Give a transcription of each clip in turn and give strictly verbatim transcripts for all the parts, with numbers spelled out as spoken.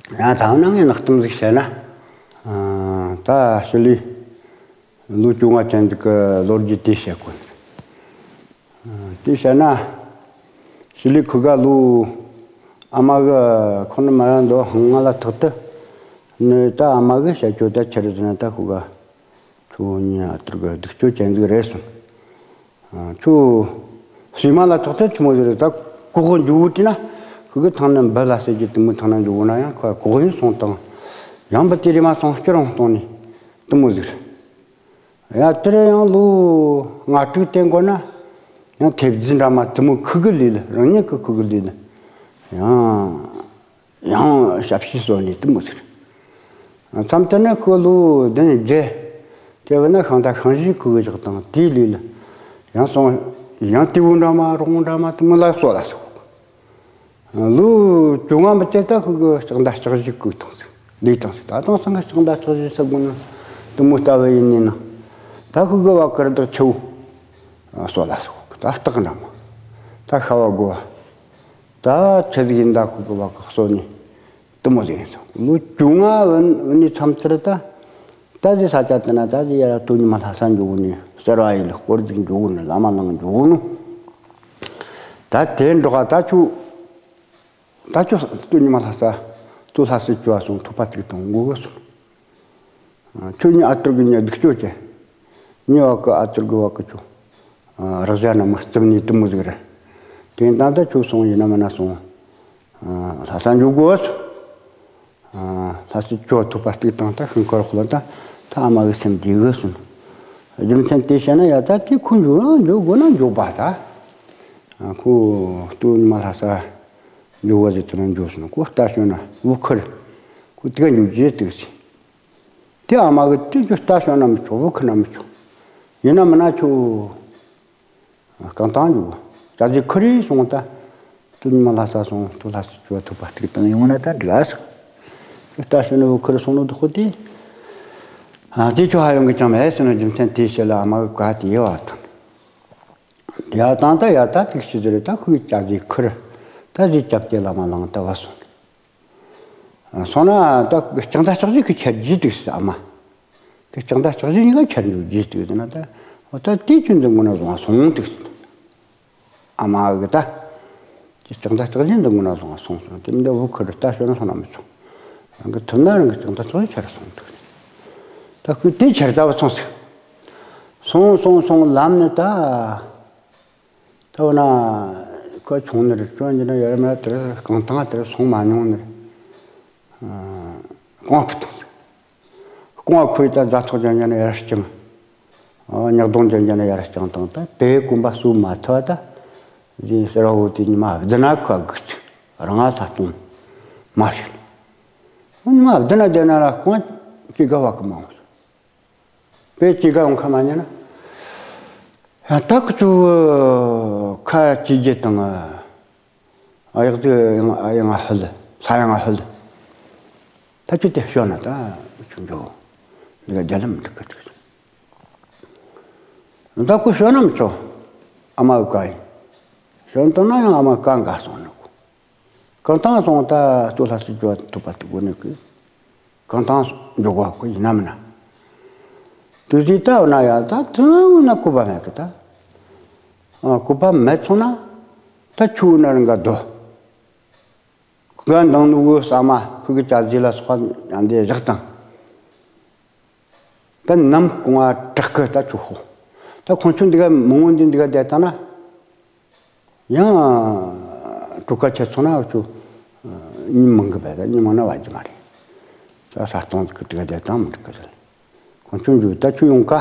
ཡང་ད་ནང་ངས་ནག་གཏམ་ཟིག་བཤད་ན། ཨ། ད་ཞི་ལི་ལོ་བཅོ་ལྔ་ཅན་ཟིག་གི་ལོ་རྒྱུས་དེ་བཤད་དགོས། ཨ། དེ་བཤད་ན། ཞི་ལི་ཁུ་ག་ལོ། ཨ་མ་གི་ཁོང་ནི་མ་ར་འདོ་ཧང་ང་ལ་ཐག་ཏུ་ནི། ད་ཨ་མ་གི་བཤད་རྒྱུ་ད་ཆི་རེད་ཟེར་ན། ད་ཁུ་ག་ཁྱོད་ཉིད་ཨ་ཐུར་གི་སྡིག་སྤྱོད་ཅན་ཟིག་རེད་སོང་། ཨ། ཁྱོད་སུས་མ་ལ་ཐག་ཏུ་ཆི་མོ་ཟིག་རེད། ད་ལྐོག་གི་འཇུག་བོ་དྲིས་ན། ཁུ་གི་ཐང་ནི་འབུ་ལ་ཟེར་གྱི་དེ་མོ་ཐང་ན་འཇུག་བོ་ན་ཡང་ཁོ་ལྐོག་ཡིན་སོང་དང་། ཡང་འབུ་དེ་རེ་མ་སོང་སྐྱུར་ཡང་གཏོང་ནི་དེ་མོ་ཟིག་རེད། ཡ། དེར་ཡང་ལོ་ལྔ་དྲུག་དེ་འགོར་ན། ཡང་ཐེབས་རྫས་འདྲ་མ་དེ་མོ་ཁུ་གི་ལས་ལ། རང་ཉིད་ཀྱི་ཁུ་གི་ལས་ལ། ཡང་ཡང་ཞབས་ཕྱི་གསོ་ནི་དེ་མོ་ཟིག་རེད། མཚམས་དེ་ན་ཁོ་ལོ་བདུན་བརྒྱད་དེ་བས་ན་ཤིང་རྟ་ཤིང་བཞི་ཁུ་གི་བཞག་དང་། དེའི་ལས་ལ་ཡང་སོང་། ཡང་དེ་བོ་འདྲ་མ་རོང་འདྲ་མ་དེ་མོ་ལ་གསོ་ལ་སོགས། ལོ་བཅོ་ལྔ་མི་ཚད་ད་ཁུ་གི་ལྕགས་མདའ་ལྕགས་གཞུ་བཀོལ་བཏང་ཟིག་ལས་བཏང་ཟིག་ད་དེང་སང་གི་ལྕགས་མདའ་ལྕགས་གཞུ་ཟེར་དགོས་ན་དེ་མོ་ལྟ་བུ་ཡིན་ནི་ན། ད་ཁུ་གི་བ་ཀིར་བདག་ཆུ་བོ་གསོ་ལ་སོགས། ད་སྟག་འདྲ་མ། ད་ཤྭ་བ་དགོ་བ། ད་ཆི་ཟིག་ཡིན། ད་ཁུ་གི་བ་ཀི་གསོ་ནི་དེ་མོ་ཟིག་ཡིན་སོང་། ལོ་བཅོ་ལྔ་བུད་ནི་མཚམས་ཚུར་ད། ད་ཟིག་ས་ཆ་དེ་ན་ད་ཟིག་ཡར་སྟོད་ཉི་མ་ལྷ་ས་འགྱོ་གོ་ནི། སེར་བ་ཡིན་ལ་སྐོར་ཟིག་འགྱོ་གོ་ནི། བླ་མ་ལང་འགྱོ་གོ་ནི། ད་དེ་འགྲོགས་ད་ཆུ། ད་ཆུ་སྟོད་ཉི་མ་ལྷ་ས། སྟོད་ལྷ་སའི་ཆུ་བ་སོང་ཐུག་པ་ཐུག་དང་འགོ་གི་སོང་། ཁྱོད་ཉིད་ཨ་ཐུར་གི་ཉིད་སྡིག་སྤྱོད་ཅན། ཉེ་བ་གི་ཨ་ཐུར་གི་བ་གི་ཆུ། རག་བྱ་ན་མི་རྩིབ་ནི་དེ་མོ་ཟིག་རེད། དེ་ད་ད་ཆུ་སོང་ཡིན་ན་མིན་ན་སོང་། ལྷ་ས་འགྱོ་དགོས། ལྷ་སའི་ཆུ་བ་ཐུག་པ་ཐུག་དང་ད་ཤིང་ཁར་ཁོ་ལ་ད། ད་ཨ་མ་གི་སེམས་བདེ་གི་སོང་། རྒྱུ་མཚན་དེ་བཤད་ན། ཡ། ད་དེ་ཁོ་འགྱོ་འགྱོ་དགོས་ན་འགྱོ་པ་ད། ཁོ་སྟོད་ཉི་མ་ལྷ་ས་འགྱོ་བ་ཟེར་དེ་ན་འགྱོ་སོང་། ཁོ་རྟ་ཞོན་ན་བོའུ་ཁུར། ཁོ་དེ་ག་འགྱོ་རྒྱུ་དེ་གི་སོང་། དེ་ཨ་མ་གི་དེ་འགྱོ་རྟ་ཞོན་ན་མི་ཆོག་བོའུ་ཁུར་ན་མི་ཆོག་ཡིན་ན་མིན་ན་ཁྱོད་རྐང་ཐང་འགྱོ། ཅ་ལག་ཁུར་རེ་སོང་ད། སྟོད་ཉི་མ་ལྷ་ས་སོང་། སྟོད་ལྷ་སའི་ཆུ་བ་ཐུག་པ་ཐུག་དང་ཡོང་ན་ད་འགྲིག་སོང་། རྟ་ཞོན་ན་བོའུ་ཁུར་སོང་ནོ་དུ་ཁོ་དེ། ཨ། དེ་ཁྱོད་ཧ་ཡོང་གི་ཅང་མེད་ཟེར་ན། རྒྱུ་མཚན་དེ་བཤད་ལ་ཨ་མ་གི་བཀའ་དེ་ཡོད་བ་དང་། ཡ། ད་ད་ཡ་ད་དེ་ཤི་ཟེར། ད་ཁོས་ཅ་ལག་ཁུར་ད་ཟིག་རྒྱབ་སྟེ་བླ་མ་ལང་ད་བ་སོང་། སོང་ན་ད་ལྕགས་མདའ་ལྕགས་གཞུ་གི་ཁྱེར་རྒྱུ་དུག་ཟེར་ཨ་མ། དེ་ལྕགས་མདའ་ལྕགས་གཞུ་གཉིས་ཀ་ཁྱེར་འགྱོ་རྒྱུ་དུག་ཟེར་ན། ད་འོ་ད་དེ་ཁྱོད་འདི་ངོ་ན་བཟུང་སོང་དུག་ཟེར། ཨ་མ་གི་ད་དེ་ལྕགས་མདའ་ལྕགས་གཞུ་འདི་ངོ་ན་བཟུང་སོང་ཟེར། དེ་མིན་ད་བོའུ་ཁུར་རྟ་ཞོན་ན་སོང་ན་མི་ཆོག་རང་གི་ཐུབ་ན་རང་གི་ལྕགས་མདའ་ལྕགས་གཞུ་ཁྱེར་སོང་དུག་ད་ཁོས་དེ་ཁྱེར་ད་བུད་སོང་ཟེར། སོང་སོང་སོང་ལམ་ནས་ད། ད་འོ་ན་ཁོ་ཆུང་ནི་རེད། ཁྱོད་འདི་ན་ཡར་མར་དེར་རྐང་ཐང་དེར་སོང་མ་མྱོང་ནི་རེད། ཨ། རྐང་ཕུད་བཏང་། རྐང་ཁོས་ད་རྫ་ཐོག་ཅན་ཅན་ན་ཡར་བརྐྱངས། ཨ། ཉག་རྡུང་ཅན་ཅན་ན་ཡར་བརྐྱངས་བཏང་། ད་དེ་གོམ་པ་སུ་མ་ཐུབ་པ་ད། ཟིན་ཟེར་བ་བོ་དེ་ཉི་མ་བདུན་ན་ཁོ་སྒུག་ཚེ་རང་ང་ས་སྟོང་མ་ཤི། ཉི་མ་བདུན་ན་བསྡད་ན་ར་རྐང་ཅི་དགའ་བ་གི་མང་བ། དཔེ་ཅི་ག་ཡོང་ཁ་མ་ཉན་ན། ད་ཁུ་ཆུ་ཁ་ཅི་རྒྱུ་དང་། ཨ། ཡག་ཏུ་ཡང་ཡང་ཧུལ། ས་ཡང་ཧུལ། ད་ཁྱོད་དེ་ཞོན་ན་ད་ཁྱོད་འགྱོ། འདི་ག་རྒྱ་ལམ་འགྲིག་གི་འདུག་ད་ཁོ་ཞོན་ན་མི་ཆོག་ཨ་མ་གི་བཀའ་ཡིན། ཞོན་བཏང་ན་ཡང་ཨ་མ་བཀའ་འགལ་སོང་ནི་གོ། རྐང་ཐང་སོང་ད་སྟོད་ལྷ་སའི་ཆུ་བ་ཐུག་པ་ཐུག་གོ་ནི་གི། རྐང་ཐང་འགྱོ་དགོས་གོ་ཡིན་ན་མིན་ན། དུས་ཚོད་ད་འོ་ན་ཡ་ད་དུང་ན་བཀོད་པ་མེད་གི་ད། ཨ། བཀོད་པ་མེད་སོང་ན་ད་ཆུ་བོ་ན་རང་ག་སྡོད། ཁུ་ག་འདང་ནུ་གི་ཟ་མ་ཁུ་གི་ཅ་ལག་ལ་སོགས་ཡང་འདི་བཞག་དང་། ད་ནམ་གུང་ང་དྲག་གི་ད་ཆུ་ཤོག་ད་ཁོང་ཆུ་འདི་ག་མི་ངོ་འདི་འདི་ག་བསྡད་ད་ན། ཡང་གྲུ་ཁ་ཆད་སོང་ན་འུ་ཆོ་ཉིན་མང་གི་བས། ད་ཉིན་མང་ན་བ་རྒྱུ་མ་རེད། ད་ས་སྟོང་གི་དེ་ག་བསྡད་དང་མི་འགྲིག་གི་རེད། ཁོང་ཆུ་འཇུ་ད་ཆུ་ཡོང་ཀ་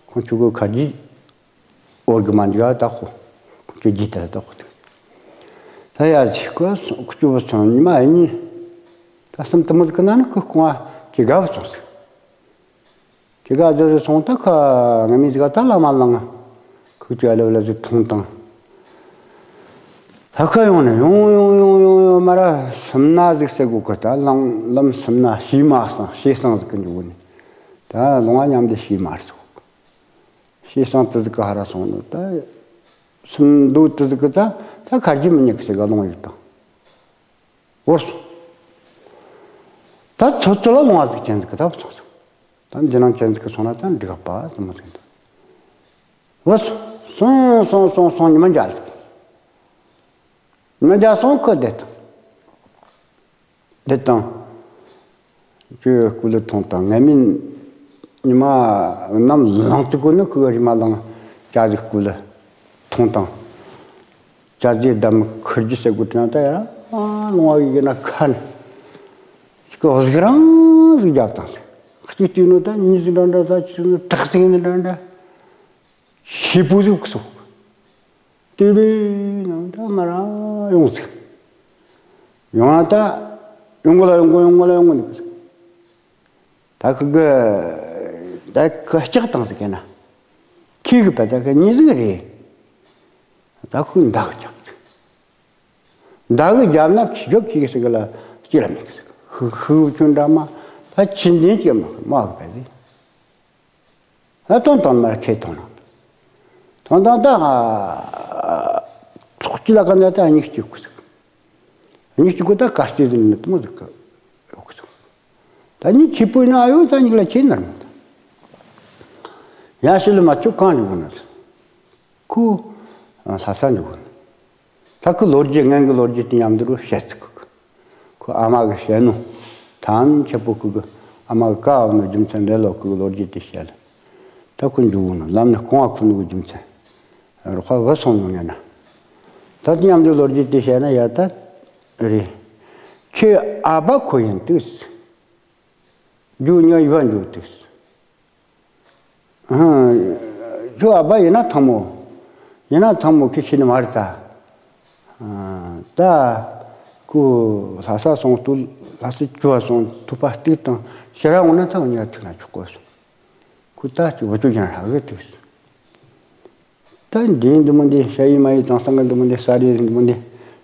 ཁོང་ཆུ་གི་ཁ་རྗེས་འོར་གི་མ་འཇུ་ད་ཁོ་ཁོང་ཆུ་རྗེས་དེ་ད་ཁོ་ད་ཡ་ཅིག་ཁོ་ཁོ་ཆུ་བུ་སོང་ཉི་མ་ཨ་ནི་ད་སེམས་དུ་མོ་གི་ན་ནི་ཁོ་ཁོང་ཨ་ཁྱི་ག་བུ་སོང་ཟིག་ཁྱི་ག་ཟེར་ཟེར་སོང་། ད་ཁ་ང་མི་ཟིག་ད་ལ་མ་ལང་ཁུག་ཅིག་ཨ་ལ་བ་ལ་ཟིག་ཐུང་དང་། ལྷ་ཁ་ཡོང་ནས་ཡོང་ཡོང་ཡོང་ཡོང་ཡོང་མ་ར་སུམ་ན་ཟིག་ཟེར་གོ་གི། ད་ལང་ལམ་སུམ་ན་ཤི་མ་སང་ཤི་སང་ཟིག་གི་འཇུག་ནས་ད་ལུང་བ་མཉམ་དུ་ཤི་མ་རེད་ཟེར་གོ་གི། ཤི་སང་དུ་ཟིག་གི་ཧ་ར་སོང་ནོ་ད་སུམ་འདུག་དུ་ཟིག་གི་ད་ད་ཁ་རྒྱུ་མི་ཉག་གི་ཟེར་ག་ལུང་ཡིག་དང་། བོར་སོང་། ད་ཚོད་ཚོད་ལ་ལོང་བ་ཟིག་ཅན་ཟིག་གི་ད་བུ་སོང་སོང་། ད་འཇིགས་སྣང་ཅན་ཟིག་གི་སོང་ན་ད་འགྲིག་པ་ཙམ་མ་ཟིག་འདུག། བུ་སོང་སོང་སོང་སོང་ཉི་མ་འཇའ་ཟིག། ཉི་མ་འཇའ་སོང་ཁོ་བསྡད་དང་། བསྡད་དང་། ཁྱོད་སྐུ་ལུ་ཐོང་དང་། ངས་མིན་ཉི་མ་ནམ་ལངས་ཏེ་གོ་ནི་ཁོ་གི་རི་མ་ལངས་ཅ་ཟིག་སྐུ་ལུ་ཐོང་དང་། ཅ་ཟིག་བདམས་ཁུར་གྱི་ཟེར་གོ་དྲན་ད་ཡར་ཨ་ལོང་བ་ཡི་གེ་ན་ཁ་ནི་ཁོ་གཟིག་རང་ཟིག་རྒྱབ་དང་། གཅིག་བལྟས་ནོ་ད་མྱི་ཟིག་འདྲ་འདྲ། ད་ཅི་ནོ་བྲག་ཟིག་ནི་འདྲ་འདྲ། ཤི་བོ་ཟིག་གི་སོགས། དེ་ལས་ནང་ད་མ་ར་ཡོང་ཟིག། ཡོང་ན་ད་ཡོང་གོ་ལ་ཡོང་གོ་ཡོང་གོ་ལ་ཡོང་གོ་ནི་གི། ད་ཁི་གི་ད་ཁི་ལྕགས་བཏང་ཟིག་ཡིན་ན། ཁི་གི་བ་ད་ཁི་མྱི་ཟིག་རེད། ད་ཁོས་མདའ་གི་རྒྱབ་ཟིག། མདའ་གི་རྒྱབ་ན་ཁི་གི་ཁི་གི་ཟིག་གི་ལ་ཅི་ར་མི་གི་ཟིག། ཧུ་ཧུ་ཁྱོད་འདྲ་མ་ད་ཕྱི་འདྲེན་གྱི་མ་མ་གི་བ་ཟིག། ཨ་དོན་དང་མར་ཁེ་ཐོན་ནོ། དོན་དང་ད་ཚོགས་ཀྱི་ལ་ཀ་འདི་ད་གཉིས་གཅིག་གི་ཟིག། གཉིས་གཅིག་གི་ད་གར་སྟེ་ཟིན་ནི་དུ་མོ་ཟིག་གི་ཡོད་གི་ཟིག། ད་གཉིས་ཆི་པོ་ཡིན་ན་ཨ་ཡོ་ད་གཉིས་ལ་ཁྱེད་ནར་མོ་ད། ཡ་ཤི་ལི་མ་ཆུ་གང་འཇུག་གི་ན་ཟིག། ཁོ་ལྷ་ས་འཇུག་གི་ན། ད་ཁོ་ལོ་རྒྱུས་སྔོན་གི་ལོ་རྒྱུས་དེ་མཉམ་དུ་རུ་བཤད་ཚུགས་གི། ཁོ་ཨ་མ་གི་བཤད་ནོ། ཐང་ཆེ་པོ་ཁོ་གི་ཨ་མ་གི་ཀ་བ་ནོ་རྒྱུ་མཚན་ལས་ལོ་ཁོ་གི་ལོ་རྒྱུས་དེ་བཤད་ལ། ད་ཁོ་འཇུག་ནོ་ལམ་ནས་རྐང་བ་ཁུར་ནོ་གི་རྒྱུ་མཚན། རོགས་པ་བུད་སོང་ནོ་ངས་ན། ད་དེ་མཉམ་དུ་ལོ་རྒྱུས་དེ་བཤད་ན་ཡ་ད་རེད། ཁྱོད་ཨ་ཕ་ཁོ་ཡིན་དུས། རྒྱུ་ཉོ་ཡི་བ་འཇུག་དུས། ཁྱོད་ཨ་ཕ་ཡིན་ན་ཐང་མོ། ཡིན་ན་ཐང་མོ་ཁྱི་ཤི་ནི་མ་རེད་ད། ད་ཁོ་ལྷ་ས་སོང་སྟོད། ལྷ་ས་ཅུ་བ་སོང་ཐུག་པ་སྟེགས་དང་ཕྱི་ར་འོང་ན་ཐང་ཉ་ཐུག་ན་ཆོག་གོ་སོང་། ཁོ་ད་ཅི་བུ་ཅུ་ཀྱང་ཧ་གི་ཐུག་སོང་། ད་འདི་འདི་མོ་འདི་ཤ་ཡི་མ་ཡི་དང་སང་གི་འདི་མོ་འདི་ས་རི་འདི་མོ་འདི་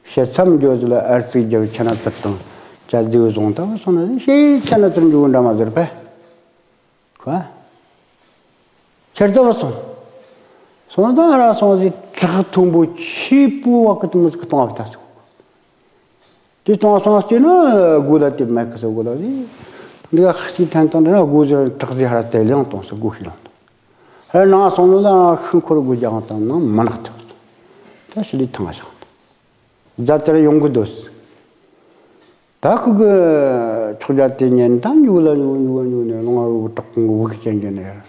ཤ་མཚམས་འཇོག་ཟིག་ལ་ཨར་ཙིག་རྒྱབ་ཆ་ན་ཙིག་དང་ཅ་རྡེའུ་བཟུང་ད་བུད་སོང་ན་ཤེས་ཆ་ན་ཙིག་འཇུག་འདྲ་མ་ཟེར་བས། ཁོ། ཁྱེར་ཙ་བ་སོང་། སོང་ཙང་ར་སོང་ཟིག་བྲག་མཐོན་པོ་ཆེ་པོ་བ་ཀི་དུ་མོ་ཟིག་གི་སྟེང་བ་བལྟ་སོང་། དེ་སྟེང་སོང་སྟེ་ན་སྒོ་ལ་དེ་མེད་གི་སོ་སྒོ་ལ་ཟིག། འདི་ག་ཁ་ཅིག་ཐན་ཐང་འདྲ་ན་སྒོ་ཟིག་བྲག་ཟིག་ཧར་དེ་ལེང་གཏོང་སོ་སྒོ་ཤི་ལང་དང་། ཧར་ནང་སོང་ནོ་ལ་ཤིང་འཁོར་སྒོ་རྒྱག་དང་ནང་མ་ནག་ཐུབ་སོང་། ད་ཤི་ལི་ཐང་ང་ཞག་དང་། རྫ་དེར་ཡོང་གི་འདུག། ད་ཁུ་གི་ཆོག་རྒྱ་དེ་ཉན་ད་ཉུག་ལ་ཉུག་ཉུག་ཉུག་ནས་ལོང་བ་བྲག་ཁུང་གི་བུག་ཅན་གྱི་ནས།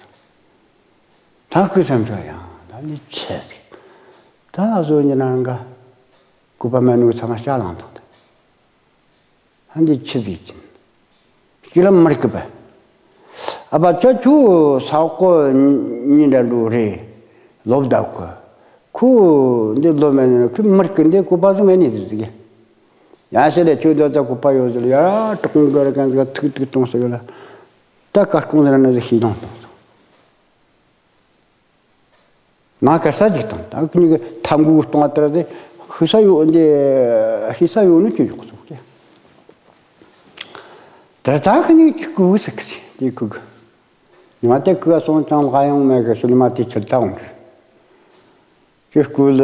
ད་ཁུ་སེམས་ཚ་ཡང་ད་ནི་ཆེ་ཟིག། ད་བཟོ་ཉི་ན་རང་ག་སྐུ་པ་མ་ནུ་ཚང་མ་ཤ་ལང་དང་། ཧ་འདི་ཆི་ཟིག་ཅིན། སྐྱིད་ལ་མར་གི་པ། ཨ་པ་ཅོ་ཆུ་ས་ཀོ་ཉི་འདྲ་འགྲོ་རེ། ལོབ་ད་ཀོ། ཁུ་འདི་ལོ་མེ་ནི་ཁུ་མར་གི་འདི་ཀུ་པ་ཟི་མེ་ནི་ཟི་ཟི་གི། ཡ་ཤེ་ལེ་ཆུ་ད་ད་ཀུ་པ་ཡོ་ཟི་ལ་ཡ་ཏྲོང་གི་ར་གན་ཟི་ཐུག་ཐུག་ཏོང་ཟི་གི་ལ། ད་ཀ་ཀོང་ཟི་ར་ན་ཟི་ཤི་ཏོང་ཏོང་ཟི། ང་ག་ས་ཅིག་དང་ད་ཁོ་གཉིས་ཀྱི་ཐབ་ཁུང་གཏོང་བ་ལྟར་དེ་ཤི་ས་ཡོད་འདི་ཤི་ས་ཡོད་ནི་ཅི་ཡོད་སོགས་ཀྱི། དེར་ད་ཁོ་གཉིས་ཀྱི་སྐུ་ཟེར་གི་དེ་སྐུ་གི། ཉི་མ་དེ་སྐུ་ག་སོང་ཙང་ལྷ་ཡང་མེད་གི་ཤུལ་མ་དེ་ཁྱེར་ད་འོང་གི། ཁྱེད་སྐུ་ལ་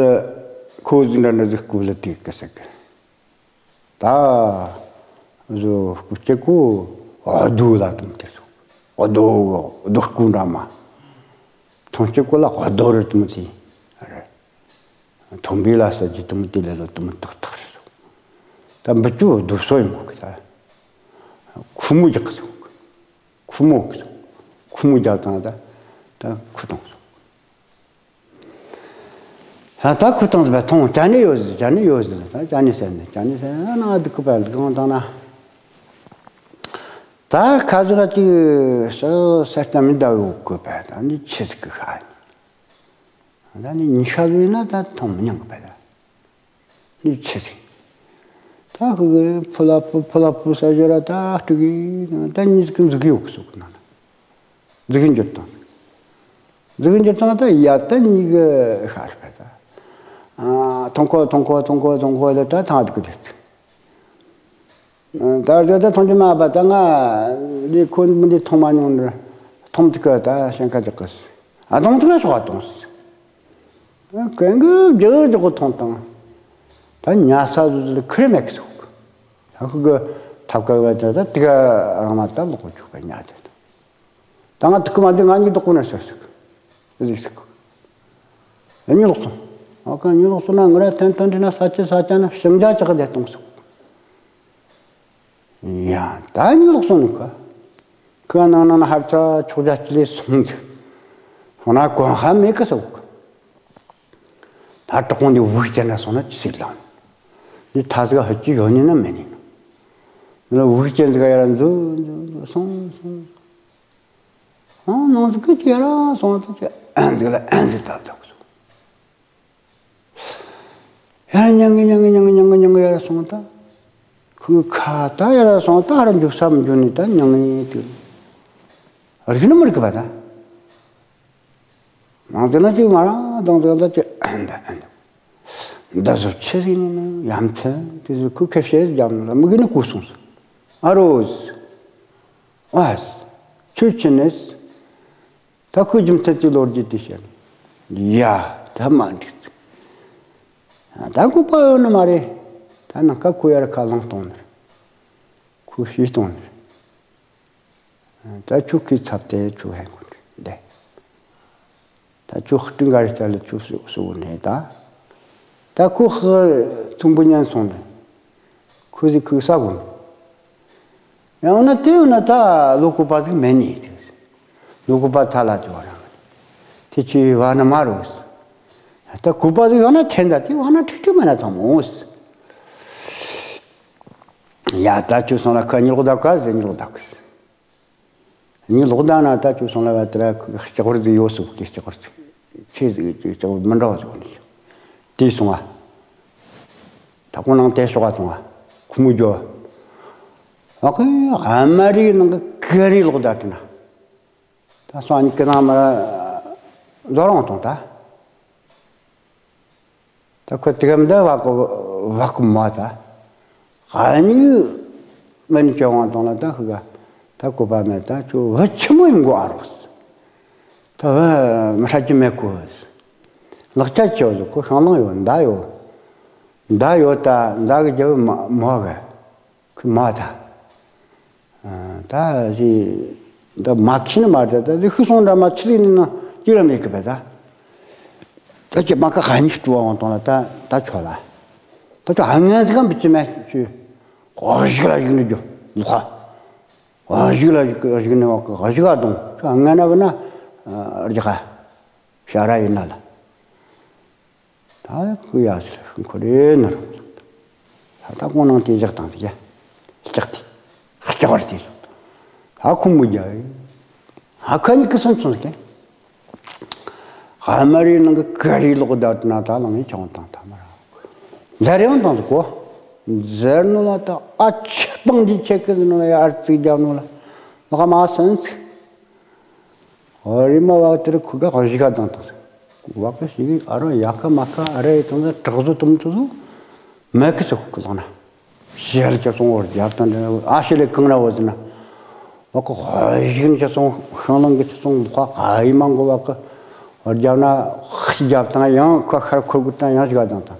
ཁོ་ཟིག་འདྲ་འདྲ་ཟིག་སྐུ་ལ་དེ་གི་ཟེར་གི། ད་བཟོ་སྐུ་གཅིག་གོ་རྡོ་ལ་དུམ་དེ་སོ། རྡོ་རྡོ་སྐུ་འདྲ་མ། ཐོང་གཅིག་གོ་ལ་རྡོ་རེ་དུམ་དེ་རེད། ཐོང་བི་ལ་ས་ཀྱི་དུམ་དེ་ལ་ལ་དུམ་ཏག་ཏག་རེད་སོ། ད་འབུ་ཅུ་རྡོ་སོ་ཡིན་གོ་གི་ད། ཁུ་མོ་རྒྱག་གི་སོ། ཁུ་མོ་གི་སོ། ཁུ་མོ་རྒྱག་དང་ད་ད་ཁུ་ཐོང་སོ། ད་ཁུ་ཐང་ཟིག་པ་ཐོང་ཅ་ནི་ཡོད་ཟིག་ཅ་ནི་ཡོད་ཟིག་ད་ཅ་ནི་ཟེར་ནི་ཅ་ནི་ཟེར་ན་ང་འདི་ཁུ་པ་འདི་གང་དང་ན། ད་ཁ་ཟིག་ག་ཅིག་ས་ས་ལྟ་མི་ད་ཡོད་ཁུ་པ་ད་འདི་ཆི་ཟིག་གི་ཤ་ནི། ད་ནི་ཉི་ཤ་ཟོས་ན་ད་ཐོང་མི་ཉང་གི་པ་ད། ནི་ཆི་ཟིག། ད་ཁུ་གི་ཕུ་ལ་ཕུ་ཕུ་ལ་ཕུ་ས་ཞོ་ར་ད་ཀྲུ་གི་ད་ཉི་ཟིག་གི་འཛུགས་ཡོད་གི་སོ་གི་ན་ན། འཛུགས་འགྱུར་དང་། འཛུགས་འགྱུར་དང་ད་ཡ་ད་ཉི་གི་ཤ་རེ་པ་ད། ཨ་ཐོང་ཁོ་ཐོང་ཁོ་ཐོང་ཁོ་ཐོང་ཁོ་ད་ད་ཐང་འདུག་གི་དེ། ད་རེ་ད་ཐོང་རྒྱུ་མ་པ་ད་ང་འདི་ཁོ་མི་འདི་ཐོང་མ་མྱོང་ནི། ཐོང་ཐུག་གི་ད་ཞེན་ཁ་རྒྱག་གི། ཨ་ཐོང་ཐུག་ན་ཤོག་ཨ་ཐོང་། གན་གི་རྒྱུ་རྒྱུ་གོ་ཐོང་དང་། ད་ཉ་ས་ཟུ་ཟུ་ལ་ཁི་རེ་མེད་གི་སོག། ད་ཁུ་གི་ཐ་ ཐབ་ཀ་བ་དེ་ད་དེ་ག་རང་མ་ད་ལོག་གོ་ཆོག་ག་ཉལ་དེ། ད་ང་ཐུག་གི་མ་འདི་ང་གཉིད་ལོག་གོ་ན་ཟེར་ཟིག་ཟིག་ཟིག་གཉིད་ལོག་སོང་། ཨ་ཀ་གཉིད་ལོག་སོང་ན་ང་ར་ཏན་ཏན་འདྲི་ན་ས་ཆ་ས་ཆ་ན་ཞིང་རྒྱ་ཅག་བསྡད་གཏོང་སོང་། ཡ་ད་གཉིད་ལོག་སོང་ནི་ཀ་ཀ་ནང་ནང་ན་ཧར་ཚ་ཆོག་རྒྱ་ཅི་ལས་སོང་ཟིག་ཧོ་ན་གོན་ཧ་མེད་ཀི་སོག་ད་གྲོགས་པོ་འདི་བུག་ཅན་ན་སོང་ན་ཅི་ཟིག་ལང་། འདི་ཐ་ཟིག་ཧ་ཅི་ཡོད་ནི་ན་མེད་ནི་ན། འདི་ལ་བུག་ཅན་ཟིག་ཡར་འཛུལ་འཛུལ་འཛུལ་སོང་སོང་། ཨ་ནང་ཟིག་གི་ཅི་ཡར་སོང་ད་ཅི་ཨན་ཟིག་ལ་ཨན་ཟིག་བཏབ་བཏབ་སོང་། ཡར་མྱང་གི་མྱང་གི་མྱང་གི་མྱང་གི་མྱང་གི་ཡར་སོང་ད། ཁོའི་ཁ་ད་ཡར་སོང་ད་ཧར་འཇུག་ས་མི་འཇུག་ནི་ད་མྱང་ངེ་དེ། རིག་ནི་མི་རིག་གི་པ་ད། མང་དེ་ན་ཅིག་མ་ར་དང་དེ་ད་ཅི་ཨན་ད་ཨན་ད། འདི་ཚོ་ཆི་ཟིག་ནི་ཡ་མཚན་དེ་ཚོ་ཁོས་ཁ་བཤད་རྒྱབ་ནི་ལ་མི་གི་ནི་གོ་སོང་ཟིག་ཨ་རོ། ཨ། ཁྱོད་ཆི་ནས། ད་ཁོའི་རྒྱུ་མཚན་དེ་ལོ་རྒྱུས་དེ་བཤད། ཡ། ད་མ་འགྲིག་ད་ཁོ་པ་ཡོད་ནི་མ་རེད། ད་ནངས་ཀ་ཁོ་ཡར་ཁ་ལངས་གཏོང་ནི་རེད། ཁོ་ཤི་གཏོང་ནི་རེད། ད་ཁྱོད་ཁོའི་ཚབ་དེ་ཁྱོད་ཧན་གོ་འདྲི་འདི། ད་ཁྱོད་ཧ་ཀྲིང་ག་རི་ལྟ་ལ་ཁྱོད་སུ་སུ་ནས་ད། ད་ཁོ་ཧ་ཚོང་པོ་ཉན་སོང་ནས། ཁོ་ཟིག་ཁུག་ས་གོ་ནས། ཡང་ན་དེ་ཡོད་ན་ད་ལོ་ཀུ་པ་ཟིག་མེད་ནི་དེ། ལོ་ཀུ་པ་ཐ་ལ་ཅོ་ར། དེ་ཅི་བ་ན་མ་རུ། ད་ཀུ་པ་ཟིག་ཡོད་ན་ཐེན་ད་དེ་བ་ན་ཁྲིག་ཁྲིག་མེད་ན་ཐང་མོ། ཡ་ད་ཁྱོད་སོང་ལ་ཁ་ཉི་ལོག་ད་ཀ་ཟེ་ཉི་ལོག་ད་ཀ་ཟེ། ཉི་ལོག་ད་ན་ད་ཁྱོད་སོང་ལ་བ་དེ་ར་ལྕགས་བར་ཟིག་ཡོད་སུ་གི་ལྕགས་བར་ཟིག་ཆེ་ཟིག་ལྕགས་བར་མི་འདྲ་བ་ཟིག་ནི། དེ་སོང་ང་། ད་ཁོ་ནང་དེ་ཤོག་ག་སོང་ང་ཁུ་མུ་ཇོ། ཨ་ཁུ་ཨ་མ་རི་ནང་གི་ཀ་རི་ལོག་ད་དྲི་ན། ད་སོང་ཨ་ནི་ཀི་ནང་མ་ར་ཟོ་རང་སོང་ད། ད་ཁོ་དེ་ག་མི་ད་བ་ཀོ་བ་ཀོ་མ་ད། ཨ་ནི་མ་ནི་ཅོ་ཝང་དང་ལ་ད་ཁུ་ག་ད་ཀོ་པ་མེད་ད་ཁྱོད་བུ་ཆི་མོ་ཡིན་གོ་ཨ་རོགས། ད་བུ་མི་ཧྲ་ཅི་མེད་གོ། ལག་ཆ་ཅོ་ཟོ་ཁོ་ཤང་ལང་ཡོད་མདའ་ཡོད། མདའ་ཡོད་ད་མདའ་གི་རྒྱབ་མ་མ་ག་ཁུ་མ་ད། ཨ་ད་ཟི་ད་མ་ཁི་ནི་མ་ད་ད་ཟི་ཤི་སོང་འདྲ་མ་ཆི་ཟིག་ནི་ན་ཅི་ར་མེད་གི་བས་ད། ད་ཅི་མ་ཀ་ཧ་ཉི་ཏུ་བ་འོང་དང་ལ་ད་ད་ཆོ་ལ། ད་ཆོ་ཧ་ངན་ཟིག་གམ་བི་ཅི་མེད་ཅི། ཨོ་ཞིག་ལ་ཞིག་ནི་རྒྱུ་ལོ་ཁ། ཨོ་ཞིག་ལ་ཞིག་ཞིག་ནི་བ་ཀ་ཨོ་ཞིག་ག་དང་ཆོ་ཧ་ངན་ན་བ་ན་རྒྱ་ཁ་ཤ་ར་ཡིན་ན་ལ། ད་ཀུ་ཡ་ཟེར་ཁོ་རེ་ནོར། ད་ད་ཁོང་ནང་དེ་བཞག་དང་དེ་ལྕགས་དེ་ལྕགས་བར་དེ་ད་ཁོང་མི་རྒྱ་ཧ་ཁ་ནི་ཀི་སན་སོང་ཀན། ཧ་མ་རི་ནང་གི་ཀ་རི་ལོག་ད་ན་ད་ལང་ཡི་ཆང་དང་ད་མ་ར་ཛ་རེ་ཡང་དང་གོ་ཛར་ནོ་ལ་ད་ཨ་ཆི་སྤང་འདི་ཆེ་ཀི་ནོ་ལ་ཡ་ཨར་ཙི་རྒྱ་ནོ་ལ་ལོག་མ་སན་ཚིག་ཨོ་རི་མ་བ་དེར་ཁུ་ག་ཧོ་ཞི་ག་དང་དང་། བ་ཀ་ཞི་གི་ཨ་རོ་ཡ་ཀ་མ་ཀ་ཨ་ར་ཡི་དང་དང་དྲག་བཟོ་དུམ་དུ་བཟོ། མེ་ཀི་སོ་ཁུ་ལང་ན། ཞལ་ཅི་སོང་བར་རྒྱབ་དང་འདྲ་ཨ་ཤི་ལེ་གང་ན་བ་ཟི་ན། བ་ཀ་ཧོ་ཞི་གི་ཅི་སོང་ཤང་ལང་གི་ཅི་སོང་ལོ་ཁ་ཧ་ཡི་མང་གོ་བ་ཀ་བར་རྒྱབ་ན་ཧི་རྒྱབ་དང་ཡང་ཁ་ཁར་ཁུར་གུ་དང་ཡང་ཞི་ག་དང་དང་།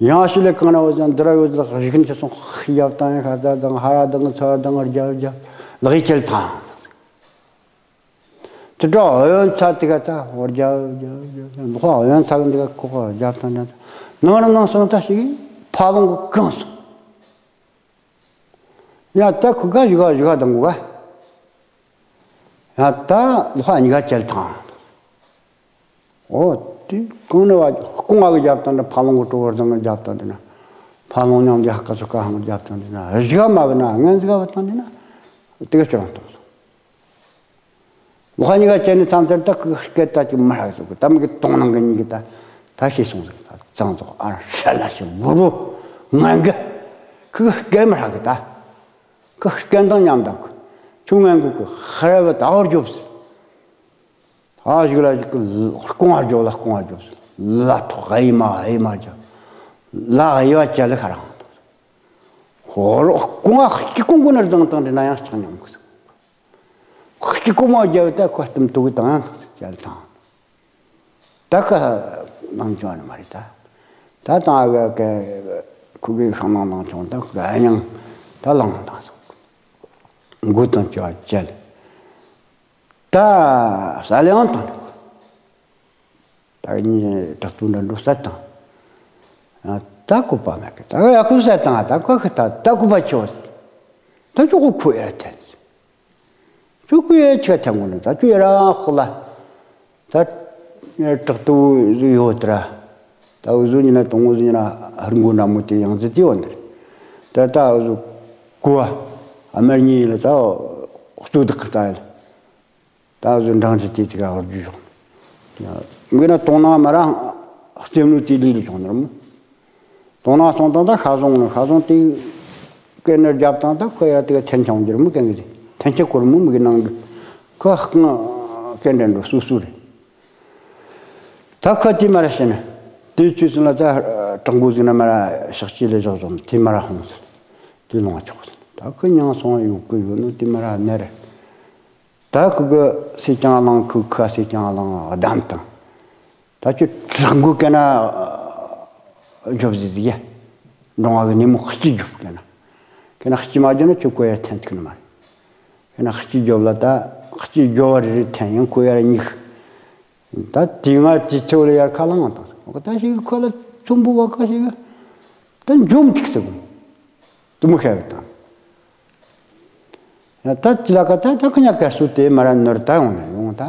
ཡང་ཨ་ཤི་ལེ་གང་ན་བ་ཟི་ན་འདི་ར་ཡོད་ལ་ཞི་གི་ཅི་སོང་ཧི་རྒྱབ་དང་ཡང་ཁ་ད་དང་ཧ་ར་དང་ཚ་ར་དང་རྒྱབ་རྒྱབ་ལག་ཡི་ཁྱེར་དང་། དེ་འདྲ་ཨོ་ཡོན་ཚ་དེ་ག་ད་འོ་རྒྱ་རྒྱ་རྒྱ་ལོག་ཨོ་ཡོན་ཚ་གི་འདི་ག་ཁོ་ཁོ་རྒྱ་ད་འདྲ་ནང་ར་ནང་སོང་ད་ཞིག་ཕ་ལོང་གི་གང་སོང་། ཡ་ད་ཁུ་ག་ཡུ་ག་ཡུ་ག་དང་གུ་ག་ཡ་ད་ལོག་ཨ་ཉི་ག་ཅལ་ཐང་། ཨོ་དེ་གང་ནས་བ་སྐུང་བ་གི་རྒྱབ་དང་འདྲ་ཕ་ལོང་གི་གྲོ་བར་དང་གི་རྒྱབ་དང་འདྲ་ན་ཕ་ལོང་མཉམ་འདི་ཧ་ཀ་སོ་ཀ་ཧང་གི་རྒྱབ་དང་འདྲ་ན་གཞི་ག་མ་བི་ན་ངན་ཟི་ག་བ་དང་འདྲ་ན་དེ་ག་ཅི་རང་གཏོང་སོང་། ལོ་ཁ་ཉི་ག་ཅན་ནི་ཚང་ཚར་ད་ཁུ་སྐད་ད་ཅིག་མ་ཧྲག་སོ་གི་ད་མི་གི་དོང་ནང་གི་ཉི་གི་ད་ད་ཤེས་སོང་ཟིག་ད་ཙང་ཙོག་ཨ་ཧྲ་ལ་ཤི་བུ་རུ་ངན་གི་ཁུ་སྐད་མ་ཧྲག་གི་ད་ཁུ་སྐད་དང་མཉམ་ད་ཁུ་ཆུ་ངན་གི་ཁུ་ཧ་ར་བ་ད་བར་རྒྱོབ་སི། ད་ཞིག་ལ་ཞིག་གི་སྐོང་བ་རྒྱོབ་ལ་སྐོང་བ་རྒྱོབ་སི་ལ་ཐོག་ཨེ་མ་ཨེ་མ་རྒྱོབ་ལ་ཨེ་བ་ཅ་ལི་ཁ་རང་ཧོ་རོ་སྐོང་བ་ཁི་སྐོང་གོ་ནར་དང་དང་དེ་ན་ཡང་ཆག་མྱོང་གི་སྐོང་བ་རྒྱབ་ད་ཁོ་གཏམ་དུ་གི་དང་ཡང་ཆག་ལ་དང་། ད་ཁ་ནང་བྱུང་ནི་མ་རེད་ད། ད་དང་ཨ་ག་ཁུ་གི་ཤང་ནང་ནང་བྱུང་ད་ཁུ་ག་ཨ་ཉང་ད་ལང་དང་ མགོ་དང་བཅས་པ་བཅད། ད་ས་ལེ་ཡང་བཏང་། ད་ངས་དྲག་ཏུ་འདྲ་འགྲོ་ས་དང་། ཨ། ད་བཀོད་པ་མེད་གི། ད་ཡག་ཁུ་ས་དང་། ད་ཁོ་ཁི་ད་ད་བཀོད་པ་ཆོ། ད་ཅོག་གོ་ཁོ་ཡར་འཐེན། ཅོག་གོ་ཡར་ཆ་འཐེན་གོ་ནི། ད་ཅོག་ཡར་ཧོ་ལ། ད་དྲག་ཏུ་ཟིག་ཡོད་དྲ། ད་འུ་ཟོ་ཉི་ན་དང་འུ་ཟོ་ཉི་ན་ཧར་མགོ་འདྲ་མོ་དེ་ཡང་ཟིག་དེ་ཡོད་ནི་རེད། ད་ད་འུ་ཟོ་གོ་བ་ཨ་མར་གཉིས་ལ་ད་གཙོ་བདག་གི་ད་ཡིན། ད་འུ་ཟོ་འབྲང་ཅི་དེ་དེ་ག་བར་རྒྱུ་བྱུང་། མིག་ན་དོང་ནང་མ་ར་རྩེ་མོ་དེ་ལི་ལི་བྱུང་ནི་རེད་མོ། དོང་ནང་སོང་དང་། ད་ཤ་ཟོང་ནི། ཤ་ཟོང་དེ་སྐེ་ནས་རྒྱབ་དང་། ད་ཁོ་ཡར་དེ་ག་འཐེན་ཆང་འགྱུར་མོ་གན་གི་དེ་འཐེན་ཆེ་སྐོར་མོ་མིག་ནང་གི་ཁོ་ཧང་སྐེ་འདྲ་འགྲོ་སུ་སུ་རེད། ད་ཁོ་དེ་མ་ར་བྱས་ནས་དེ་ཆུ་སུ་ན། ད་གྲང་མགོ་ཟིག་ན་མ་ར་ཤག་ཅི་ལས་བཞག་བཞག་དེ་མ་ར་ཧོང་ཟེར། དེ་ལོང་ཆོག་ཟེར། ད་ཁོ་མྱང་སོང་ཡོད་གི་ཡོད་ནོ་དེ་མ་ར་ནར། ད་ཁུ་གི་སེ་ཅང་ལང་། ཁུ་ཁ་སེ་ཅང་ལང་བདམས་དང་། ད་ཁྱོད་དྲག་མགོ་གན་ན་རྒྱོབ་ཟིག་ཟིག་ཡ། འབྲོང་བ་གི་ནི་མོ་ལྕི་རྒྱོབ་གན་ན། གན་ན་ལྕི་མ་རྒྱོབ་ན་ཁྱོད་ཁོ་ཡར་འཐེན་ཐུབ་ནི་མ་རེད། གན་ན་ལྕི་རྒྱོབ་ལ། ད་ལྕི་རྒྱོབ་བ་རེ་རེ་འཐེན་ཡང་ཁོ་ཡར་ཉིག། ད་དེ་ང་དེ་ཚེ་བ་ལ་ཡར་ཁ་ལང་བ་དང་། ད་ཞིག་ཁོ་ལ་ཚོམ་བུ་བ་ཁ་ཞིག་ད་འཇོམས་ཐིག་ཟེར་གོ། དུ་མོ་ཤ་བ་དང་། ད་ཅི་ལ་ཀ་ད་ད་ཁ་ཉག་ག་སུ་དེ་མ་ར་ནོར་ད་ཡོང་ནས་ཡོང་ད།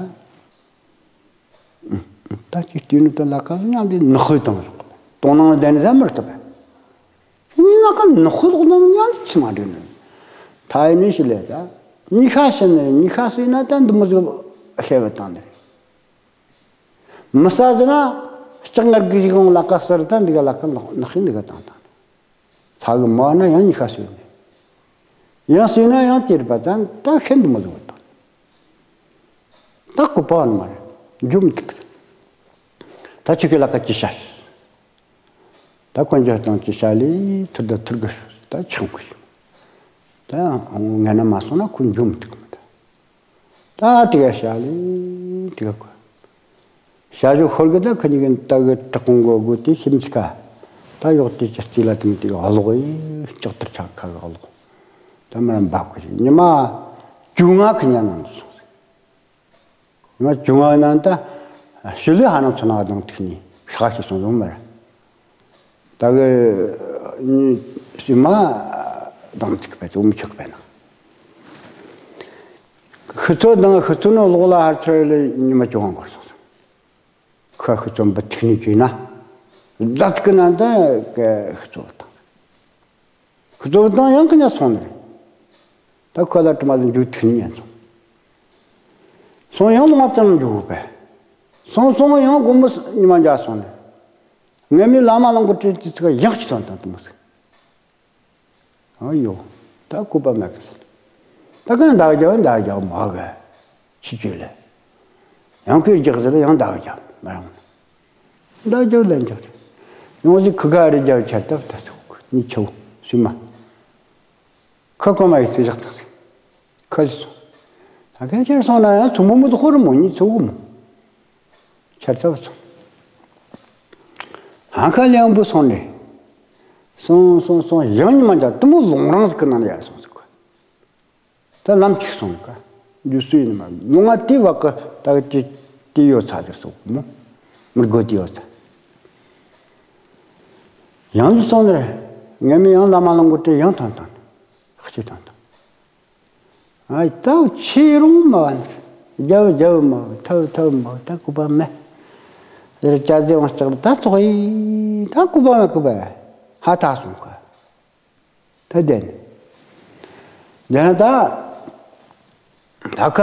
ད་ཅི་སྟེ་ནི་ད་ལ་ཀ་ཉམས་དེ་ནག་ཧོད་དང་། དོང་ནང་ལྡན་ནི་ཟ་མར་ཀ་བ། ནི་ལ་ཀ་ནག་ཧོད་ལོག་ནང་ཉམས་ཆི་མ་འདྲེན་ནི། ད་ཡིན་ནི་ཞི་ལས་ད། ཉི་ཤ་ཤི་ནི་རེད། ཉི་ཤ་སོས་ན་ད་འདི་མོ་ཟིག་ཤེ་བ་དང་ནི་རེད། མི་ས་ཟིན་ན་ལྕགས་ངར་གི་ཞིག་ལ་ཀ་སར་ད་འདི་ག་ལ་ཀ་ནག་ཤི་འདི་ག་དང་དང་། ཚ་གི་མ་ན་ཡང་ཉི་ཤ་སོས་ནས། ཡང་སོས་ན་ཡང་དེར་པ་ད་ད་ཤིན་ཏུ་མི་བཟོ་བ་དང་། ད་ཀུ་པ་ནི་མ་རེད། འཇུམ་ཐིག། ད་ཆུ་ཁའི་ལ་ཀ་ཅི་ཤ། ད་དཀོན་མཆོག་དང་ཅི་ཤ་ལས་ཐུར་ད་ཐུར་གི་ད་ཆང་གི། ད་ངན་ན་མ་སོང་ན་ཁོ་འཇུམ་ཐིག་མི་ད། ད་དེ་ག་ཤ་ལེ་དེ་ག་གོ། ཤ་ཞོ་ཤོར་གི་ད་ཁ་ཉིག་གི་ད་གི་དྲག་གོང་གོ་གོ་དེ་ཤིམ་ཚིག་ག། ད་ཡོག་དེ་ཅི་རྩི་ལ་དེ་མི་དེ་ག་ཨ་ལོག་ཡི་ལྕགས་ཐར་ཆག་ཁ་གི་ཨ་ལོག། ད་མ་ར་འབབ་གི་ཉི་མ་བཅོ་ལྔ་ཁ་ཉ་ནང་དུ་སོང་། ཉི་མ་བཅོ་ལྔ་ནང་ད་ཞི་ལུ་ཧ་ནང་ཚོ་ན་དང་ཐུག་ནི་ཧྲ་ཤི་སོང་ཟོང་མ་ར། ད་གི་ཉི་ཤུ་མ་དང་ཐུག་པས་དུ་མི་ཆོག་པས་ན། ཤི་ཚོ་དང་ཤི་ཚོ་ནོ་ལོག་ལ་ཧར་ཚར་ལ་ཉི་མ་བཅོ་ལྔ་འགོར་སོང་། ཁ་ཤི་ཚོ་འབུ་ཐུག་ནི་བྱུས་ན། རྫ་ཐུག་ན་ད་གི་ཤི་ཚོ་དང་། ཤི་ཚོ་དང་ཡང་ཁི་ཉ་སོང་ནི་རེད། ད་ཁོ་ལ་དྲི་མ་ལ་འཇུ་ཐུག་ནི་ཡན་སོང་། སོང་ཡང་ལོང་ཙམ་འཇུ་བས། སོང་སོང་ཡང་དགོང་མོ་ཉི་མ་འཇའ་སོང་ནི། ངས་མི་བླ་མ་ལང་གོ་ཁྲིད་དེ་ཚིག་ཡག་ཅི་ཐོན་དང་དུ་མོ་ཟིག། ཨ་ཡོ། ད་ཀུ་པ་མེད་གི་ཟེར། ད་གང་འདག་རྒྱག་འདག་རྒྱག་མ་གི། ཕྱི་རྒྱུད་ལ། ཡང་ཁོས་རྒྱག་ཟེར་ཡང་འདག་རྒྱག་མ་རང་། འདག་རྒྱག་ལན་རྒྱག་རེད། ཡང་ཟིག་ཁུ་ག་རེ་རྒྱག་ཆར་ཐབས་ད་སོག་ནི་ཆོ་སུ་མ། ཁ་ཀོ་མ་ཡི་ཚེ་བཞག་ཐག་ཟིག། ཁ་ལ་སོང་། ད་གན་ཁྱེར་སོང་ན་ཡང་ཚོ་མོ་མོ་ཚོ་ཁོ་ར་མོ་ཉིད་ཚོ་གོ་མོ། ཆར་ཚབ་སོང་། ཧང་ཁ་ལེང་བུ་སོང་ནས། སོང་སོང་སོང་ཡང་ཉི་མ་འཇའ་དུ་མོ་ལོང་རང་ཟིག་གི་ནང་ཡར་སོང་ཟིག་གོ། ད་ལམ་གཅིག་སོང་ཀ། རྒྱུ་སུ་ཡིན་མ་ལོང་ང་དེ་བ་ཀ་ད་གི་དེ་དེ་ཡོད་ཚ་ཟེར་སོང་མོ། མི་དགོས་དེ་ཡོད་ཚ། ཡང་ལུས་སོང་ནས་ངས་མི་ཡང་ལ་མ་ལོང་གོ་དེ་ཡང་ཐང་ཐང་། ཁྱི་ཐང་ཐང་། ཨ་ད་ཆེ་རུང་མ་བ་ནི། རྒྱབ་རྒྱབ་མ་བ་ཐབ་ཐབ་མ་བ་ད་ཀུ་པ་མེད། ཟེར་ཅ་ཟེ་བང་ལྕགས་ད་ཚོགས་ཡིན་ད་ཀུ་པ་མེད་ཀུ་པ་ཧ་ཐག་སོང་ཁ། ད་བསྡད་ནི། བསྡད་ན་ད། ད་ཁ་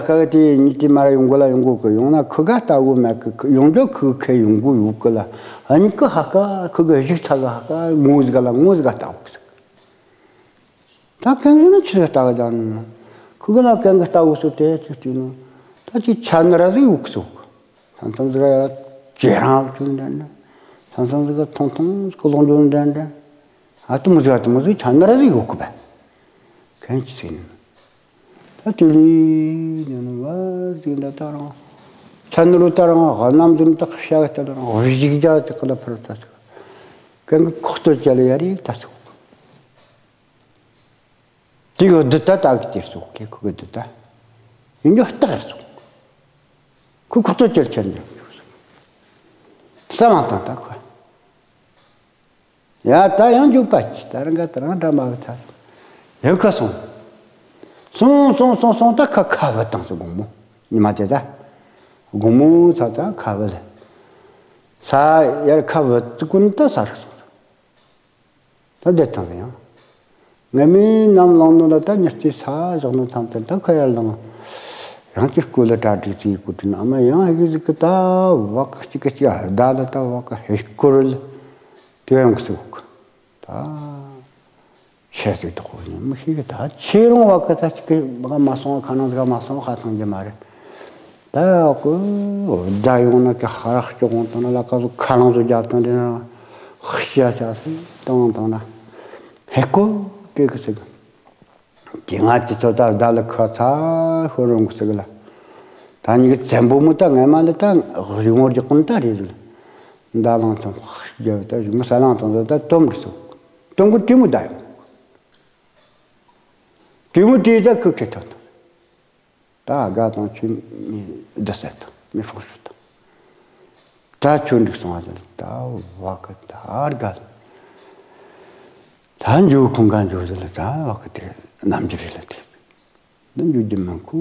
ཁ་དེ་ཉིད་དེ་མར་ཡོང་གོ་ལ་ཡོང་གོ་གི་ཡོང་ན་ཁུ་ག་ལྟ་བུ་མེད་གི་ཡོང་རྒྱུ་ཁུ་ཁེ་ཡོང་གོ་ཡོད་གི་ལ་ཨ་ནི་ཁུ་ཧ་ཀ་ཁུ་ག་བཞུགས་ཚ་ག་ཧ་ཀ་ངོ་ཟིག་ལ་ངོ་ཟིག་ལྟ་བུ་གི། ད་གང་ཟེར་ན་ཆི་ཟིག་ལྟ་གི་ད་ནི། ཁུ་ག་ལ་གང་གི་ལྟ་བུ་སུ་དེ་ཆི་ལྟོས་ནོ། ད་ཅི་ཆ་ནི་ར་ཟིག་ཡོད་གི་སོ། ཐང་ཐང་ཟིག་ཡ་ཇེ་རང་བྱུང་འདྲ་འདྲ། ཐང་ཐང་ཟིག་ཐང་ཐང་ཟིག་ལོང་འདྲ་འདྲ་འདྲ། ཨ་དུ་མོ་ཟིག་ཨ་དུ་མོ་ཟིག་ཆ་ནི་ར་ཟིག་ཡོད་གི་བས། གན་ཅི་ཟེར་ནི། ད་དེ་ལི་ནི་ནི་བར་ཟིག་འདྲ་ད་རང་། ཆ་ནི་རུ་ད་རང་ཧ་ནམ་ཟིག་ད་ཤ་གི་ད་རང་བཞི་བརྒྱ་ཅིག་གི་ལ་ཕར་ད་ཟིག། གན་གི་ཁོག་ཏོ་ཅ་ལ་ཡ་རི་ད་ཟིག། ཡིག་བདུད་ད་ད་གི་དེར་སོགས་ཀྱི་ཁུ་གི་བདུད་ད། ཡིན་རྒྱུ་སྟག་རེད་སོགས། ཁུ་ཁུ་ཚོ་ཅེར་ཅེར་འཇོག་རྒྱུ་སོགས། ས་མ་བཏང་ད་ཁུ། ཡ་ད་ཡང་འཇུག་པ་ཅི་ད་རང་ག་ད་རང་འདྲ་མ་བི་ཐ་སོང་། ཡང་ཁ་སོང་། སོང་སོང་སོང་སོང་ད་ཁ་ཁ་བུད་བཏང་སོང་དགོང་མོ། ཉི་མ་དེ་ད། དགོང་མོ་ཚ་ད་ཁ་བུད་ལ། ས་ཡར་ཁ་བུད་ཙི་ཀུན་ད་ས་རུ་སོང་། ད་བསྡད་ཐང་ཡང་། ངས་མི་ནམ་ལངས་ནོ་ལ་ད་ཉི་ཤུ་རྩ་ས་བཞག་ནོ་ཐང་དེ་ད་ཁ་ཡར་ལངས། ཡང་ཅིག་སྐུ་ལ་གྲ་སྒྲིག་ཅིག་སྐུ་དྲིན་ཨ་མ་ཡང་ཧེ་གི་ཟིག་གི་ད་བ་ཀ་གཅིག་གི་གཅིག་ཨ་ད་ལ་ད་བ་ཀ་ཧེ་སྐོར་ལ། དེ་ཡང་གི་སུ་གི་ད། ཆེ་ཟིག་ཏུ་ཁོ་ནི་མི་ཤེས་གི་ད་ཆེ་རུང་བ་ཀ་ད་ཅིག་གི་བ་ཀ་མ་སོང་ཁ་ནང་ཟིག་མ་སོང་ཁ་ཐང་གི་མ་རེད། ད་ཡག་གོ། ད་ཡོང་ན་ཀྱི་ཧ་རག་ཅོག་གོང་དང་ན་ལ་ཀ་ཟུ་ཁ་ལང་ཟུ་རྒྱ་དང་དེ་ན་ཤ་ཆ་སི་དང་དང་ན་ཧེ་ཀོ་ཀེ་ཀི་སི་ཀི་ང་ཅི་ཚོ་ད་ད་ལ་ཁ་ཚ་ཤོ་རུང་གི་སི་ཀི་ལ། ད་ཉི་གི་བཙན་པོ་མོ་ད་ངས་མ་ལ་ད་རི་མོ་རྒྱག་གོ་ད་རེད་ལ། ད་ལང་ཐང་རྒྱབ་ད་རི་མོ་ས་ལང་ཐང་ད་དོམ་རི་སོ། དོམ་གི་དྲི་མོ་ད་ཡོང་། དྲི་མོ་དེ་ད་ཁུ་ཁེ་ཐོན་ཐོན། ད་དགའ་དང་ཆུ་མི་བདུད་ཟེར་དང་མི་ཕོག་ཤུ་དང་། ད་ཆུ་འགྲིག་སོང་བ་ཟེར་ད་བ་ཀི་ད་དགའ། ད་འཇུ་ཁུང་ག་འཇུ་ཟེར་ད་བ་ཀི་དེ་རྣམ་འགྱུར་རེད་ལ་དེ། ད་འཇུ་རྒྱུ་མིན་ཁུ་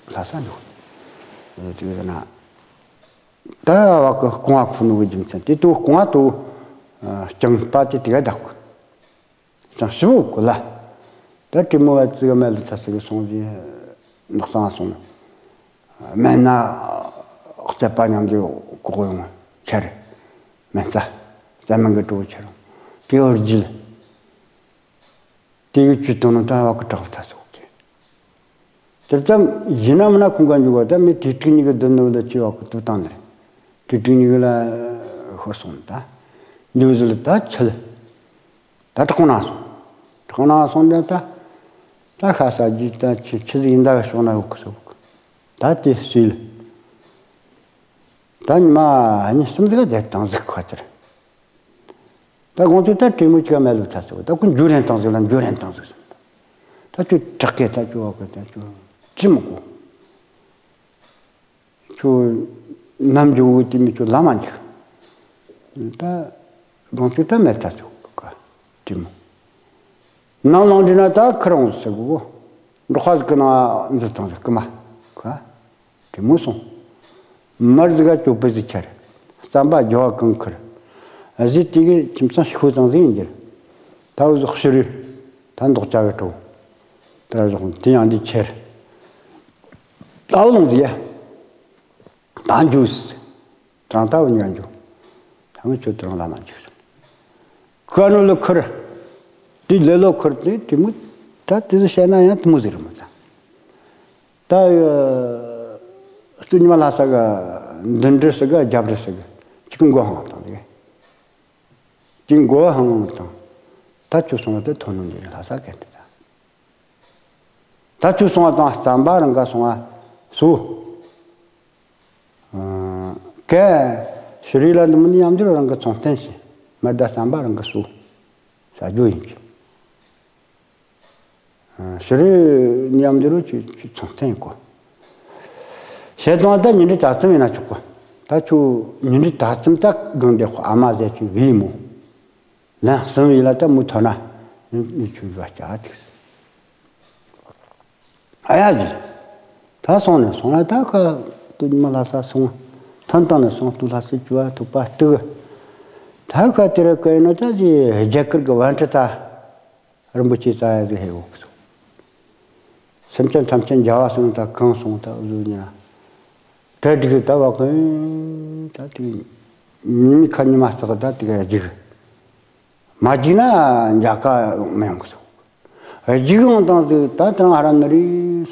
ལྷ་ས་འཇུ། དེ་ན་ད་བ་ཀི་རྐང་བ་ཁུ་ནུ་གི་རྒྱུ་མཚན་དེ་དུ་རྐང་བ་དུ་རྐྱང་པ་དེ་དེ་ག་བདག་གི། ཅང་ཞིབ་གོ་ལ། ད་དྲི་མོ་བ་ཙི་ག་མེད་ལ་ཚ་ཚ་གི་སོང་ཟིན་ནག་སང་སོང་། མེད་ན་རྩད་པ་མཉམ་དུ་ལྐོག་ཡོང་ཁྱེར། མེད་ས་རྩད་མིན་གི་གྲོགས་ཁྱེར་རུང་དེ་བར་བརྒྱུད། དེ་གི་བཅུད་དང་ནི་ད་བ་གི་དྲག་ཐ་སོགས་ཀྱི། དེ་ཙམ་ཡིན་ན་མིན་ན་ཁོང་ག་འཇུག་པ་ད་མི་དུས་དྲུག་ཉིད་ཀྱི་བདུན་ནོ་ལ་ཅི་བ་གི་དུ་བཏང་ནི་རེད། དུས་དྲུག་ཉིད་ཀྱི་ལ་ཤོར་སོང་ད། འཇུག་ཟིལ་ད་ཆི་ལ། ད་དྲག་ན་སོང་། དྲག་ན་སོང་ད་ད། ད་ཤ་ཟ་རྒྱུ་ད་ཆི་ཆི་ཟིག་ཡིན་ད་ག་ཤོག་ན་ཡོད་གི་སོག་ད་དེ་སུས་ལ། ད་ཉི་མ་གཉིས་གསུམ་ཟིག་ག་བསྡད་བཏང་ཟིག་ཁ་ཐར། ད་དགོང་དུ་ད་དྲི་མོ་ཅིག་མེད་ལུགས་ཐ་ཚོ་ད་ཁོ་འཇུ་རན་བཏང་ཟིག་ལ་འཇུ་རན་བཏང་ཟིག་ད་ཁྱོད་དྲག་གེ་ད་ཁྱོད་བ་གི་ད་ཁྱོད་ཅི་མི་གོ། ཁྱོད་ནམ་འཇུ་འོ་དེ་མི་ཁྱོད་ལ་མ་འཇུ། ད་དགོང་དུ་ད་མེད་ཐ་ཚོ་ག་དྲི་མོ། ནང་ལོང་འདྲི་ན་ད་ཁི་རང་ཟེར་གོ། འབྲོག་པ་ཟིག་གི་ནང་འཛུལ་བཏང་ཟིག་གི་མ་ཁ། དེ་མོ་སོང་། མར་ཟིག་ག་ཅོག་པི་ཟིག་ཁྱེར། རྩམ་པ་རྒྱ་བ་གང་ཁུར། གཟི་དེ་གི་ཁྱིམ་ཚང་ཤི་ཁུ་དང་ཟིག་ཡིན་རྒྱུ། ད་འུ་ཟོ་ཤི་རུ། ད་མདོག་ཅག་གི་གྲོ། དེ་ར་ཟོག་དེ་ཡང་འདི་ཁྱེར། ད་འུ་ལོང་ཟིག་ཡ། ད་འཇུས། དྲང་ད་འུ་ཉོན་འཇུ། ད་ངས་ཁྱོད་དྲང་ལ་མ་འཇུས། ཀ་ནོ་ལོ་ཁུར། དེ་ལེ་ལོ་ཁུར་དེ་དེ་མོ། ད་དེ་ཚོ་བཤད་ན་ཡང་དེ་མོ་ཟིག་རེད་མོ་ད། ད་ཡ། སྟོད་ཉི་མ་ལྷ་ས་ག་མདུན་འདྲི་ས་ག་རྒྱབ་འདྲི་ས་ག་ཅིག་མགོ་ཧང་དང་དེ། ཅིག་མགོ་ཧང་དང་། ད་ཁྱོད་སོང་བ་དེ་ཐོན་ནོ་འདི་རེད་ལྷ་ས་ག་འདྲི་ད། ད་ཁྱོད་སོང་བ་དང་རྩམ་པ་རང་ག་སོང་བ་སུ། ཨ། ཀ། ཤི་རི་ལ་འདི་མོ་ནི་ཡང་འདི་རུ་རང་གི་ཚོང་རྟེན་ཞིག་མར་ད་རྩམ་པ་རང་གི་སུ། ཟ་རྒྱུ་ཡིན་གྱི། ཨ། ཤི་རི་ནི་ཡང་འདི་རུ་ཁྱོད་ཁྱོད་ཚོང་རྟེན་གོ། བཤད་དང་ད་ཉིན་རེ་ད་ཙམ་ཡིན་ན་ཆོག་གོ། ད་ཁྱོད་ཉིན་རེ་ད་ཙམ་ད་གང་བདེ་ཁོ་ཨ་མ་ཟེར་ཁྱོད་བི་མོ། ལན་གསུམ་ཡིན་ལ་ད་མུ་ཐོན་ན་ནི་ནི་ཆུ་བ་སྐྱ་ཐིག་ཨ་ཡ་ཟེར། ད་སོང་ནས་སོང་ལ་ད་ཁ་སྟོད་ཉི་མ་ལྷ་ས་སོང་། ཐོན་བཏང་ནས་སོང་སྟོད་ལྷ་སའི་ཆུ་བ་ཐུག་པ་སྟུག་ད་ཁ་དེ་ར་ཀ་ཡིན་ནོ་ད་ཟེ་རྒྱ་གར་གི་བན་ཁྲི་ད། རིན་པོ་ཆེ་རྩ་ཡ་ཟིག་ཧེ་འོག་སོང་། སེམས་ཅན་ཐམས་ཅད་འཇའ་བ་སོང་དང་གང་སོང་དང་བཟོ་ཉ། གྲ་སྒྲིག་ད་བ་ཀིན་ད་དེ་ཉི་མ་ཁ་ཉི་མ་རྩག་ད་དེ་ག་རྒྱུག་མ་རྒྱུག་ན་འཇའ་ཀ་མི་ཡོང་གི་སོང་། རྒྱུག་ཡོང་དང་དེ་ད་དེ་རང་ཧ་ར་ནི་རི་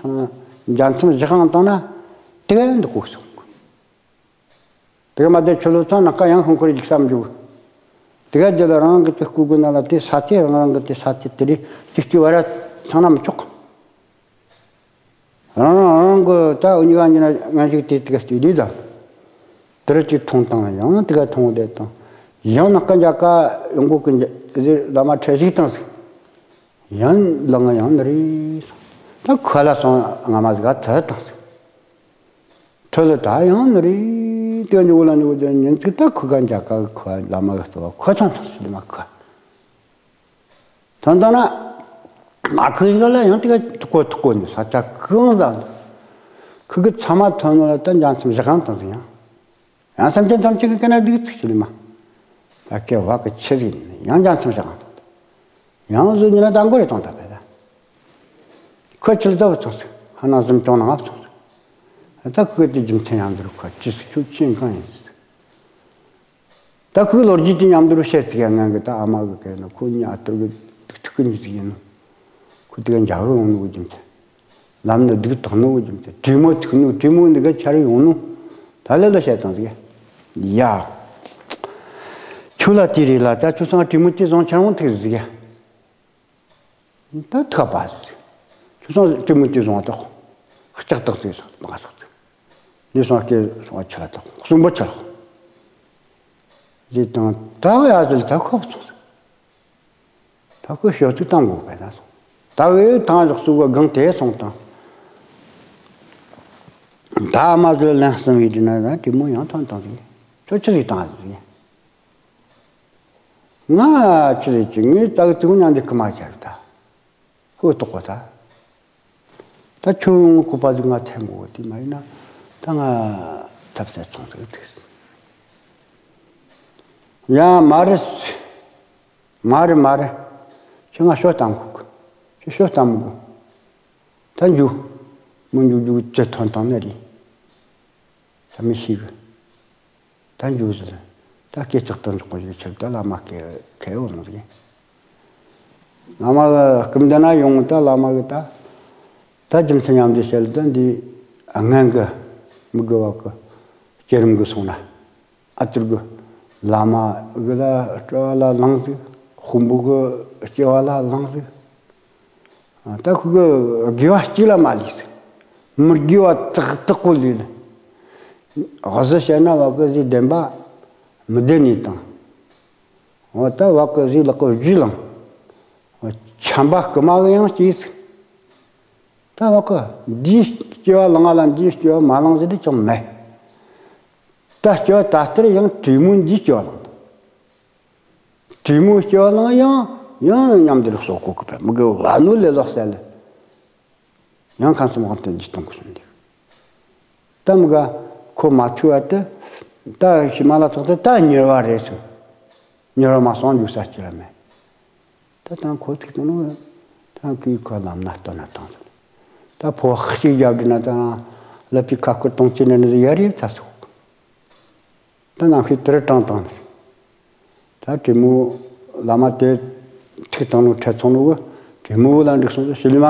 སོང་ན་འཇའ་མཚམས་བཞག་ཡང་བཏང་ན་དེ་ག་འདུག་གོ་སོང་། དེ་ག་མ་དེ་ཆུ་ལོ་ཚང་ནག་ཀ་ཡང་ཁང་ཁོར་ཡིག་བསམ་རྒྱུ། དེ་ག་དེ་ལ་རང་གི་དེ་སྐུ་གུ་ན་ལ་དེ་ས་དེ་རང་རང་གི་དེ་ས་དེ་དེ་རི་ཅིག་ཅིག་བ་ར་ཚང་ན་མི་ཆོག་རང་རང་རང་གི་ད་འུ་གཉིས་ཀ་གཉིས་ན་ང་ཞིག་དེ་དེ་ག་སྟེ་ལུས་དང་། དེ་རུ་ཅིག་མཐོང་དང་ཡང་དེ་ག་མཐོང་བསྡད་དང་། ཡང་ནག་ཀ་འཇའ་ཀ་ཡོང་གོ་གི་འཇའ་དེ་བླ་མ་ཁྲ་ཞིག་དང་ཟིག་ཡང་ལངས། ཡང་ནི་རེད་སོང་། ད་ཁོ་ལ་སོང་། སྔ་མ་ཟིག་ག་ཐལ་བཏང་ཟིག། ཐལ་ལ་ད་ཡང་ནི་རེད། དེ་འཇུག་ལ་འཇུག་དེ་ཉིན་ཅིག་ད་ཁོ་ག་འཇག་ག་ཁོ་བླ་མ་གི་གཙོ་བོ་ཁོ་ཐང་ཐང་ཟིག་མ་ཁོ། ཐོན་ཐོན་ན། མ་ཁོའི་ཡོད་ལ་ཡང་དེ་ག་ཐུག་གོ་ཐུག་གོ་ནི་ས་ཆ་གང་ཟག་ཁོ་གི་ཚང་མ་ཐོན་ནོ་ལ་ད་འཇང་ཚམ་བཞག་གང་དང་ཟིག་ཡང་། ཡང་སེམས་ཅན་ཐམས་ཅད་ཀྱི་སྐད་ན་སྡུག་ཚིག་ཆུ་ལི་མ། ད་སྐད་བག་གི་ཆི་ཟིག་ཡང་འཇང་ཚམ་བཞག་གང་དང་། ཡང་གཟོད་ཉི་ན་ད་མགོ་རེ་བཏང་ད་བས་ད། ཁོ་ཆི་ལ་ད་བུད་སོང་ཟིག། ཧ་ན་གཟིམ་ཅུང་ནང་ང་བུད་སོང་ཟིག། ད་ཁོ་གི་དེ་རྒྱུ་མཚན་ཡང་འདིར་ཁོ་ཅི་ཟིག་ཁྱོད་ཅི་ཡིན་གང་ཡིན་ཟིག། ད་ཁོའི་ལོ་རྒྱུས་དེ་མཉམ་དུ་བཤད་ཚིག་ཡ། ངན་གི་ད་ཨ་མ་གི་སྐད་ནི་ཁོ་གཉིས་ཨ་ཐུར་གི་ཐུག་གི་མྱི་ཟིག་ཡིན་ནོ། ཁོ་དེ་ག་འཇག་གི་ཡོང་ནོ་གི་རྒྱུ་མཚན། ལམ་ནི་སྡུག་དང་ནོ་གི་རྒྱུ་མཚན། དྲེད་མོ་ཐུག་ནོ། དྲེད་མོ་འདི་ག་ཆར་ཡོང་ནོ། ད་ལེ་ལོ་བཤད་དང་ཟིག་ཡ། ཁྱོད་ལ་དེ་རེད་ལ། ད་ཁྱོད་ཚང་དྲེད་མོ་དེ་བཟུང་ཆར་འོང་ཐུག་ཟིག་ཡ། ད་ཐག་པ་ཟིག། ཁྱོད་སོང་དྲེད་མོ་དེ་བཟུང་བ་དག། ལྕགས་ཐག་ཟིག་སོང་མ་ཟིག་ཟིག། འདི་སོང་སྐད་སོང་བ་ཆི་ལ་དག། གསོན་པོ་ཆི་ལ། ཟིག་དང་ད་བ་ཡ་ཟིག་ལ་ད་ཁོ་བུད་སོང་ཟིག། ད་ཁོ་ཞོ་ཚིག་བཏང་དགོས་པས་ན་སོང་། ད་འོས་ཐང་ལགས་སུ་གི་སྒང་དེ་སོང་དང་། ད་མ་ཟིག་ལན་གསུམ་བྱས་དུས་ན་ད་དྲེད་མོ་ཡང་ཐོན་བཏང་ཟིག། ཁྱོད་ཆི་ཟིག་བཏང་ཟིག། ང་ཆི་ཟིག་ཅི། ངས་ད་གི་ཙིག་ཉང་འདི་ཁི་མ་ཁྱེར་ད། ཧོ་ཏོག་གོ་ད། ད་ཁྱོད་ངོ་ཁོ་པ་ཟིག་ང་ཐེན་གོ་དེ་མ་ཡིན་ན་ད་ང་ཐབས་ཟད་སོང་ཟིག་དེ། ཡ་མ་རེད། མ་རེད་མ་རེད། ཁྱོད་ང་ཞོ་བཏང་གོ་གི། ཁྱོད་ཞོ་བཏང་མི་གོ། ད་འཇུ། མི་འཇུ་འཇུ་ཅི་ཐོན་བཏང་ནི་རེད། ས་མི་ཤེས་གི། ད་འཇུ་ཟེར། ད་སྐད་ཅིག་ཏུ་འཇོག་གོ་ཞིག་ཆེད་དུ་བླ་མ་སྐད་ཁེ་འོང་ཟིག། བླ་མ་གི་སྐུ་མདུན་ན་ཡོང་། ད་བླ་མ་གི་ད། ད་རྒྱུ་མཚན་མཉམ་འདི་བཤད་ལ་ད་འདི་སྔོན་གི་མི་དགེ་བ་གི་བསྐྱེད་རིམ་གི་སོང་ན། ཨ་ཐུར་གི་བླ་མ་གི་ལ་སྤྲུལ་བ་ལ་ལངས་ཟིག། དཔོན་པོ་གི་སྐྱེ་བ་ལ་ལངས་ཟིག། ད་ཁོ་གི་དགེ་བ་གཅིག་ལ་མ་ལུས་ཟིག། མི་དགེ་བ་དག་དག་གོ་ལུས་ལ། འོ་ཟི་བཤད་ན་བ་གི་ཟིག་བདེན་པ་མི་བདེན་ནི་དང་། འོ་ད་བ་གི་ཟིག་ལག་གི་རྒྱུ་ལང་། འོ་ཆམ་པ་རྐུ་མ་གི་ཡང་སྐྱེས་ཟིག། ད་བ་གི་འདིའི་སྐྱེ་བ་ལང་ང་ལ་འདིའི་སྐྱེ་བ་མ་ལང་ཟིག་དེ་ཅང་མེད། ད་སྐྱེ་བ་ད་ལྟར་ཡང་དྲེད་མོ་འདིའི་སྐྱེ་བ་ལང་། དྲེད་མོའི་སྐྱེ་བ་ལང་ཡང་ཡང་མཉམ་དུ་གསོག་གོ་གི་པས། མི་དགེ་བ་ནོ་ལས་ལོག་སལ་ལ། ཡང་ཁམས་གསུམ་དབང་དུ་འདི་གཏོང་གི་སོང་འདུག། ད་མི་དགེ་ཁོ་མ་ཐུག་བ་དེ། ད་ཤི་མ་ལ་ཐག་ཏུ་ད་མྱུར་བ་རེད་སོང་། མྱུར་བ་མ་སོང་འཇུག་ས་ཅི་ར་མེད། ད་དང་ཁོ་ཐུག་དང་ནོ། ད་ཁོས་ཁོ་ལམ་ན་སྟོན་ན་བཏང་སོང་། ད་ཕོ་གཅིག་རྒྱབ་དུས་ན་ད་ལ་པི་ཁ་སྐོར་གཏོང་ཅི་ནས་ནི་ཡར་ཡར་ཚ་སོང་། ད་ནང་ཤི་དེར་དྲངས་བཏང་ནི། ད་དྲེད་མོ་བླ་མ་དེ་ཐུག་བཏང་ནོ་ཁྲལ་ཚོང་ནོ་གི་དྲེད་མོ་ལ་འགྲིག་སོང་ཟིག་ཞི་ལི་མ།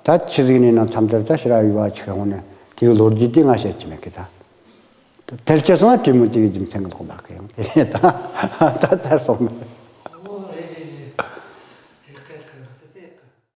ད་ཆི་ཟིག་ནས་ན་མཚམས་དེར་ད་ཕྱི་ར་ཡུ་བ་ཆི་ཁ་ཧོ་ནས་དེའི་ལོ་རྒྱུས་དེ་ང་བཤད་ཀྱི་མེད་གི་ད། ད་དེར་ཆ་སོང་ན་དྲེད་མོ་དེ་གི་རྒྱུ་མཚན་གི་ལོག་ལ་གི་ཡང་དེ་ནས་ད་ད་དར་སོང་ནི།